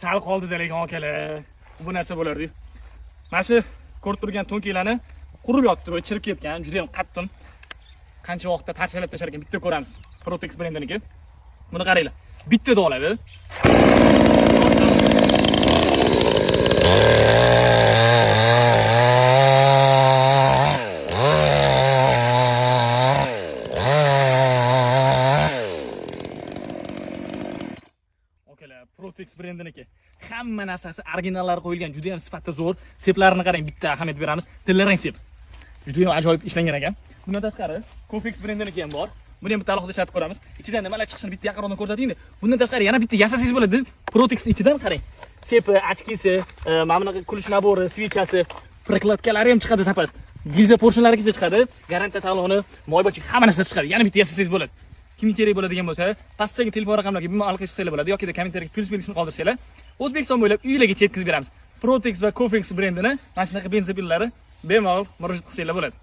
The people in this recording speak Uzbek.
Sal qoldi lekin akalar. Bu narsa bo'lardi. Mana shu ko'rib turgan to'nkilarni qurib yotdi, bu chirib ketgan, juda ham qattiq. Qancha vaqtda parchalab tashlar ekan, bitta ko'ramiz. Protex brendiniki. Buni qaranglar. Bitta oladi. Akalar, Protex brendiniki. Hamma narsasi originallar qo'yilgan, juda ham sifati zo'r. Seplarini qarang, bitta ahamiyat beramiz. Tillarang sep. Juda ham ajoyib ishlangan ekan. Bundan tashqari, Cofex brendiniki ham bor. Buni ham bitta alohida ishlatib ko'ramiz. Ichidan nimalar chiqishini bitta yaqinroqdan ko'rsating. Bundan tashqari yana bitta yasasangiz bo'ladi. Protex ichidan qarang. Sepi, очки si, mana bunaqa ключ набор i, свеча si, прокладка lari ham chiqadi запас. Gilza porshinlarigacha chiqadi. Garantiya taloni, moybochik hamma narsasi chiqadi. Yana bitta yasasangiz bo'ladi. Kimga kerak bo'ladigan bo'lsa, pastdagi telefon raqamlariga bemalol aloqa qilsanglar bo'ladi yoki kommentariyga plyus belgisini qoldirsanglar, O'zbekiston bo'ylab uylargacha yetkazib beramiz. Protex va Cofex brendini mana shunaqa benzopillari bemalol murojaat qilsanglar bo'ladi.